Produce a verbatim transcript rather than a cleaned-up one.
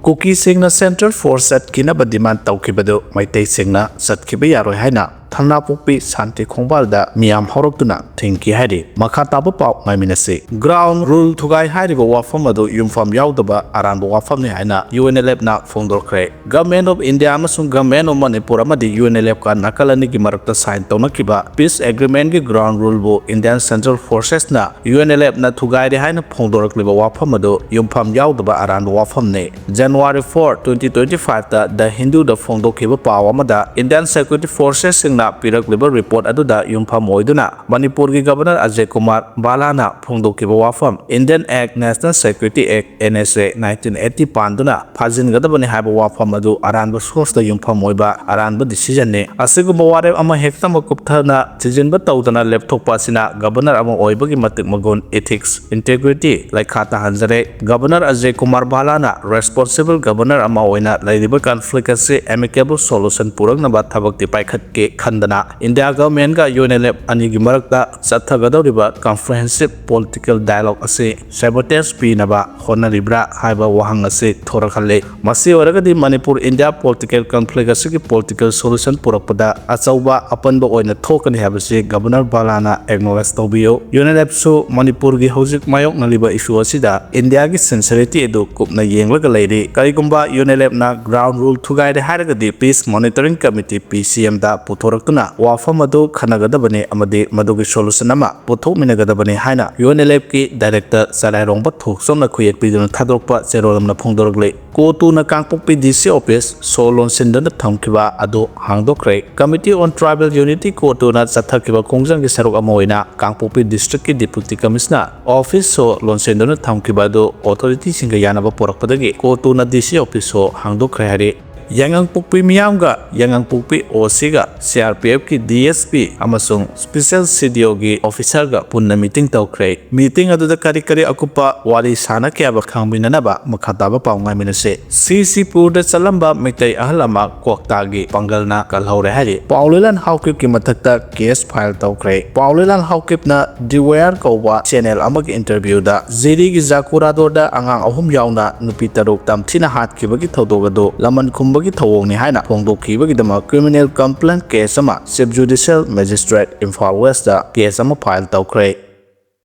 ꯀꯨꯀꯤꯁꯤꯡꯅ central force ꯆꯠꯈꯤꯅꯕ ꯗꯤꯃꯥꯟ ꯇꯧꯈꯤꯕꯗꯨ ꯃꯩꯇꯩꯁꯤꯡꯅ ꯆꯠꯈꯤꯕ ꯌꯥꯔꯣꯏ ꯍꯥꯏꯅ ꯊꯝꯅꯥꯄꯣꯛꯄꯤ ꯁꯥꯟꯇꯤ ꯈꯣꯡꯕꯥꯜꯗ ꯃꯤꯌꯥꯝ ꯍꯧꯔꯛꯇꯨꯅ ꯊꯤꯡꯈꯤ ꯍꯥꯏꯔꯤ꯫ ꯃꯈꯥ ꯇꯥꯕ ꯄꯥꯎ ꯉꯥꯏꯃꯤꯟꯅꯁꯤ꯫ Ground rule ꯊꯨꯒꯥꯏ ꯍꯥꯏꯔꯤꯕ ꯋꯥꯐꯝ ꯑꯗꯨ ꯌꯨꯝꯐꯝ ꯌꯥꯎꯗꯕ ꯑꯔꯥꯟꯕ ꯋꯥꯐꯝꯅꯤ ꯍꯥꯏꯅ ꯌꯨ ꯑꯦꯟ ꯑꯦꯜ ꯑꯦꯐꯅ ꯐꯣꯡꯗꯣꯔꯛꯈ꯭ꯔꯦ꯫ Government of India ꯑꯃꯁꯨꯡ Government of ꯃꯅꯤꯄꯨꯔ ꯑꯃꯗꯤ ꯌꯨ ꯑꯦꯟ ꯑꯦꯜ ꯑꯦꯐꯀ ꯅꯥꯀꯜ ꯑꯅꯤꯒꯤ ꯃꯔꯛꯇ sign ꯇꯧꯅꯈꯤꯕ peace agreement ꯀꯤ ground rule ꯕꯨ Indian Central Forces ꯅ ꯌꯨ ꯑꯦꯟ ꯑꯦꯜ ꯑꯦꯐꯅ ꯊꯨꯒꯥꯏꯔꯦ ꯍꯥꯏꯅ ꯐꯣꯡꯗꯣꯔꯛꯂꯤꯕ ꯋꯥꯐꯝ ꯑꯗꯨ ꯌꯨꯝꯐꯝ ꯌꯥꯎꯗꯕ ꯑꯔꯥꯟꯕ ꯋꯥꯐꯝꯅꯤ꯫ January four, twenty twenty five ꯇ The Hindu ꯗ ꯐꯣꯡꯗꯣꯛꯈꯤꯕ ꯄꯥꯎ ꯑꯃꯗ Indian Security Forces ꯁꯤꯡꯅ ꯄꯤꯔꯛꯂꯤꯕ report ꯑꯗꯨꯗ ꯌꯨꯝꯐꯝ ꯑꯣꯏꯗꯨꯅ ꯃꯅꯤꯄꯨꯔꯒꯤ Governor ꯑꯖꯌ ꯀꯨꯃꯥꯔ ꯚꯥꯂꯥꯅ ꯐꯣꯡꯗꯣꯛꯈꯤꯕ ꯋꯥꯐꯝ Indian Act, National Security Act, N S A, nineteen eighty ꯄꯥꯟꯗꯨꯅ ꯐꯥꯖꯤꯟꯒꯗꯕꯅꯤ ꯍꯥꯏꯕ ꯋꯥꯐꯝ ꯑꯗꯨ ꯑꯔꯥꯟꯕ source ꯇ ꯌꯨꯝꯐꯝ ꯑꯣꯏꯕ ꯑꯔꯥꯟꯕ decision ꯅꯤ꯫ ꯑꯁꯤꯒꯨꯝꯕ ꯋꯥꯔꯦꯞ ꯑꯃ ꯍꯦꯛꯇꯃꯛ ꯀꯨꯞꯊꯅ ꯊꯤꯖꯤꯟꯕ ꯇꯧꯗꯅ ꯂꯦꯞꯊꯣꯛꯄ ꯑꯁꯤꯅ Governor ꯑꯃ ꯑꯣꯏꯕꯒꯤ ꯃꯇꯤꯛ ꯃꯒꯨꯟ, ethics, integrity ꯂꯩꯈꯥ ꯇꯥꯍꯟꯖꯔꯦ꯫ Governor Ajay Kumar ꯚꯥꯂꯥꯅ responsible Governor ꯑꯃ ꯑꯣꯏꯅ ꯂꯩꯔꯤꯕ conflict ꯑꯁꯤ amicable solution ꯄꯨꯔꯛꯅꯕ ꯊꯕꯛꯇꯤ ꯄꯥꯏꯈꯠꯀꯦ ꯈꯟꯗꯅ India Government ꯀ ꯌꯨ ꯑꯦꯟ ꯑꯦꯜ ꯑꯦꯐ ꯑꯅꯤꯒꯤ ꯃꯔꯛꯇ ꯆꯠꯊꯒꯗꯧꯔꯤꯕ comprehensive political dialogue ꯑꯁꯤ sabotage ꯄꯤꯅꯕ ꯍꯣꯠꯅꯔꯤꯕ꯭ꯔꯥ ꯍꯥꯏꯕ ꯋꯥꯍꯪ ꯑꯁꯤ ꯊꯣꯔꯛꯍꯜꯂꯤ꯫ ꯃꯁꯤ ꯑꯣꯏꯔꯒꯗꯤ ꯃꯅꯤꯄꯨꯔ India political conflict ꯑꯁꯤꯒꯤ political solution ꯄꯨꯔꯛꯄꯗ ꯑꯆꯧꯕ ꯑꯄꯟꯕ ꯑꯣꯏꯅ ꯊꯣꯛꯀꯅꯤ ꯍꯥꯏꯕꯁꯤ Governor ꯚꯥꯂꯥꯅ acknowledge ꯇꯧꯕꯤꯌꯨ꯫ ꯌꯨ ꯑꯦꯟ ꯑꯦꯜ ꯑꯦꯐ ꯁꯨ ꯃꯅꯤꯄꯨꯔꯒꯤ ꯍꯧꯖꯤꯛ ꯃꯥꯌꯣꯛꯅꯔꯤꯕ issue ꯑꯁꯤꯗ India ꯒꯤ sincerity ꯑꯗꯨ ꯀꯨꯞꯅ ꯌꯦꯡꯂꯒ ꯂꯩꯔꯤ꯫ ꯀꯔꯤꯒꯨꯝꯕ ꯌꯨ ꯑꯦꯟ ꯑꯦꯜ ꯑꯦꯐ ꯅ ground rule ꯊꯨꯒꯥꯏꯔꯦ ꯍꯥꯏꯔꯒꯗꯤ Peace Monitoring Committee, P C M ꯗ ꯄꯨꯊꯣꯔꯛꯇꯨꯅ ꯋꯥꯐꯝ ꯑꯗꯨ ꯈꯟꯅꯒꯗꯕꯅꯤ ꯑꯃꯗꯤ ꯃꯗꯨꯒꯤ solution ꯑꯃ ꯄꯨꯊꯣꯛꯃꯤꯟꯅꯒꯗꯕꯅꯤ ꯍꯥꯏꯅ ꯌꯨ ꯑꯦꯟ ꯑꯦꯜ ꯑꯦꯐ ꯀꯤ director ꯆꯔꯥꯏꯔꯣꯡꯕ ꯊꯣꯛꯆꯣꯝꯅ ꯈꯨꯌꯦꯛ ꯄꯤꯗꯨꯅ ꯊꯥꯗꯣꯔꯛꯄ ꯆꯦꯔꯣꯜ ꯑꯃꯅ ꯐꯣꯡꯗꯣꯔꯛꯂꯤ꯫ ꯀꯣꯇꯨꯅ ꯀꯥꯡꯄꯣꯛꯄꯤ D C office ꯁꯣ ꯂꯣꯟꯁꯤꯟꯗꯨꯅ ꯊꯝꯈꯤꯕ ꯑꯗꯨ ꯍꯥꯡꯗꯣꯛꯈ꯭ꯔꯦ꯫ Committee on Tribal Unity ꯀꯣꯇꯨꯅ ꯆꯠꯊꯈꯤꯕ ꯈꯣꯡꯖꯪꯒꯤ ꯁꯔꯨꯛ ꯑꯃ ꯑꯣꯏꯅ ꯀꯥꯡꯄꯣꯛꯄꯤ district ꯀꯤ Deputy Commissioner office ꯁꯣ ꯂꯣꯟꯁꯤꯟꯗꯨꯅ ꯊꯝꯈꯤꯕ ꯑꯗꯨ authority ꯁꯤꯡꯒ ꯌꯥꯅꯕ ꯄꯨꯔꯛꯄꯗꯒꯤ ꯀꯣꯇꯨꯅ D C office ꯁꯣ ꯍꯥꯡꯗꯣꯛꯈ꯭ꯔꯦ ꯍꯥꯏꯔꯤ꯫ ꯌꯥꯏꯉꯪꯄꯣꯛꯄꯤ ꯃꯤꯌꯥꯝꯒ ꯌꯥꯏꯉꯪꯄꯣꯛꯄꯤ ꯑꯣ ꯁꯤꯒ C R P ꯑꯦꯐꯀꯤ D S P ꯑꯃꯁꯨꯡ ꯁ꯭ꯄꯦꯁꯦꯜ ꯁꯤ ꯗꯤ ꯑꯣꯒꯤ ꯑꯣꯐꯤꯁꯔꯒ ꯄꯨꯟꯅ ꯃꯤꯇꯤꯡ ꯇꯧꯈ꯭ꯔꯦ꯫ ꯃꯤꯇꯤꯡ ꯑꯗꯨꯗ ꯀꯔꯤ ꯀꯔꯤ ꯑꯀꯨꯞꯄ ꯋꯥꯔꯤ ꯁꯥꯅꯈꯤꯕ ꯈꯪꯃꯤꯟꯅꯅꯕ ꯃꯈꯥ ꯇꯥꯕ ꯄꯥꯎ ꯉꯥꯏꯃꯤꯟꯅꯁꯤ꯫ ꯁꯤ ꯁꯤ ꯄꯨꯔꯗ ꯆꯠꯂꯝꯕ ꯃꯩꯇꯩ ꯑꯍꯜ ꯑꯃ ꯀ꯭ꯋꯥꯛꯇꯥꯒꯤ ꯄꯥꯡꯒꯜꯅ ꯀꯜꯍꯧꯔꯦ ꯍꯥꯏꯔꯤ꯫ ꯄꯥꯎꯂꯣꯏꯂꯥꯟ ꯍꯥꯎꯀꯤꯞꯀꯤ ꯃꯊꯛꯇ ꯀꯦꯁ ꯐꯥꯏꯜ ꯇꯧꯈ꯭ꯔꯦ꯫ ꯄꯥꯎꯂꯣꯏꯂꯥꯟ ꯍꯥꯎꯀꯤꯞꯅ ꯗꯤ ꯋꯦꯌꯔ ꯀꯧꯕ ꯆꯦꯅꯦꯜ ꯑꯃꯒꯤ ꯏꯟꯇꯔꯚ꯭ꯌꯨꯗ ꯖꯤꯔꯤꯒꯤ ꯖꯥꯀꯨꯔꯥꯗꯣꯔꯗ ꯑꯉꯥꯡ ꯑꯍꯨꯝ ꯌꯥꯎꯅ ꯅꯨꯄꯤ ꯇꯔꯨꯛ ꯇꯝꯊꯤꯅ ꯍꯥꯠꯈꯤꯕꯒꯤ ꯊꯧꯗꯣꯛ ꯑꯗꯨ ꯂꯃꯟ ꯈꯨꯝꯕꯒꯤ ꯊꯧꯑꯣꯡꯅꯤ ꯍꯥꯏꯅ ꯐꯣꯡꯗꯣꯛꯈꯤꯕꯒꯤꯗꯃꯛ ꯀ꯭ꯔꯤꯃꯤꯅꯦꯜ ꯀꯝꯄ꯭ꯂꯦꯟ ꯀꯦꯁ ꯑꯃ chief judicial magistrate Imphal west case ꯑꯃ ꯐꯥꯏꯜ ꯇꯧꯈ꯭ꯔꯦ꯫